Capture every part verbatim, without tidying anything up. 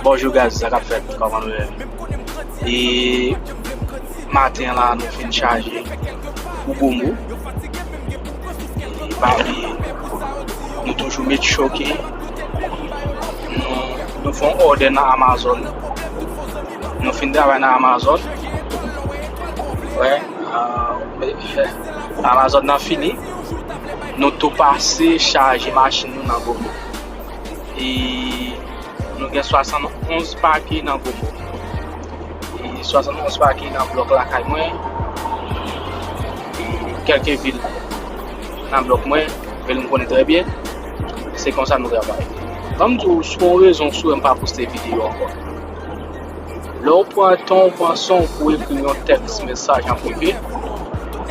Bonjou guys, sa k ap fèt? Kòman nou ye? E maten an la, nou fin chaje pou Gwomo. E pa bliye, nou toujou make sure ke nou, nou fè yon òdè nan Amazon. Nou fin travay nan Amazon. Wè, ah, Amazon nan fini. Nou tou pase chaje machin nou nan Gwomo. E nou gen swasannonz pake nan Gwomo. E swasannonz pake nan blòk lakay mwen. E kèlke vil nan blòk mwen, vil m konnen trè byen. Se konsa nou travay. Ban m di w, si w gen yon rezon si w wè m pa poste videyo ankò. Lè w pran tan w, pran san w pou w ekri yon tèks mesaj an prive,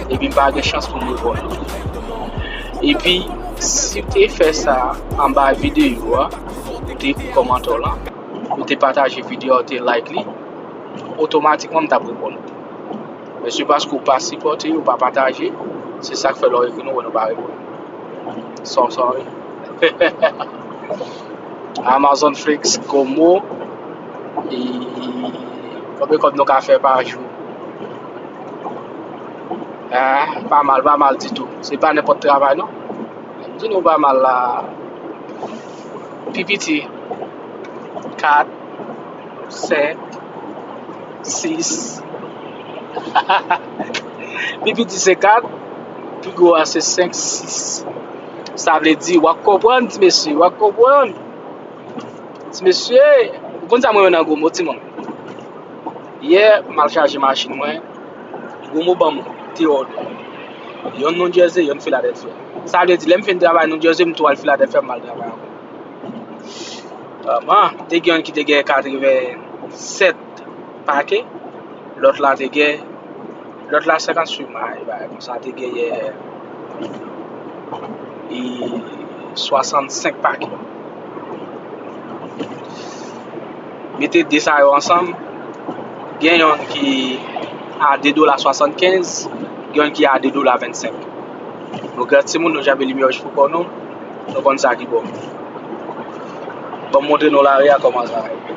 epi m pa gen chans pou m reponn ou. Epi, si w te fè sa anba videyo a, ou te ekri kòmantè w lan, ou te pataje videyo a, ou te like li, otomatikman m t ap reponn ou. Men se paske w pa sipòte, w pa pataje, se sa k fè lè w ekri nou, nou pa reponn. So sorry. Amazon Flex Gwomo. E konbyen kòb nou ka fè pa jou? Ah, pa mal, pa mal ditou. Se pa nenpòt travay non. M di nou pa mal la. Pi piti, kat, senk, sis. Pi piti se kat, pi gwo a se senk, sis. Sa vle di, w ap konprann, ti mesye, w ap konprann. Ti mesye, ou konn sa mwen renmen nan Gwomo, timoun? Yè, m al chaje machin mwen, Gwomo ban m de òdè. Yonn New Jersey, yonn Philadelphia. Sa vle di, lè m fin travay New Jersey, m tou al Philadelphia, m al travay ankò. Ah, man, te gen yonn ki te gen katreven sèt pake, lòt la te gen, lòt la senkannsuit may, bagay konsa, te gen yè, e swasannsenk pake. Mete de sa yo ansanm, gen yonn ki a de dola swasannkenz, gen yonn ki a de dola vennsenk. Nou gran timoun, nou janbe limyè wouj pou kò nou, nou konn sa ki bon. Ban m montre nou lari a kòman sa ye.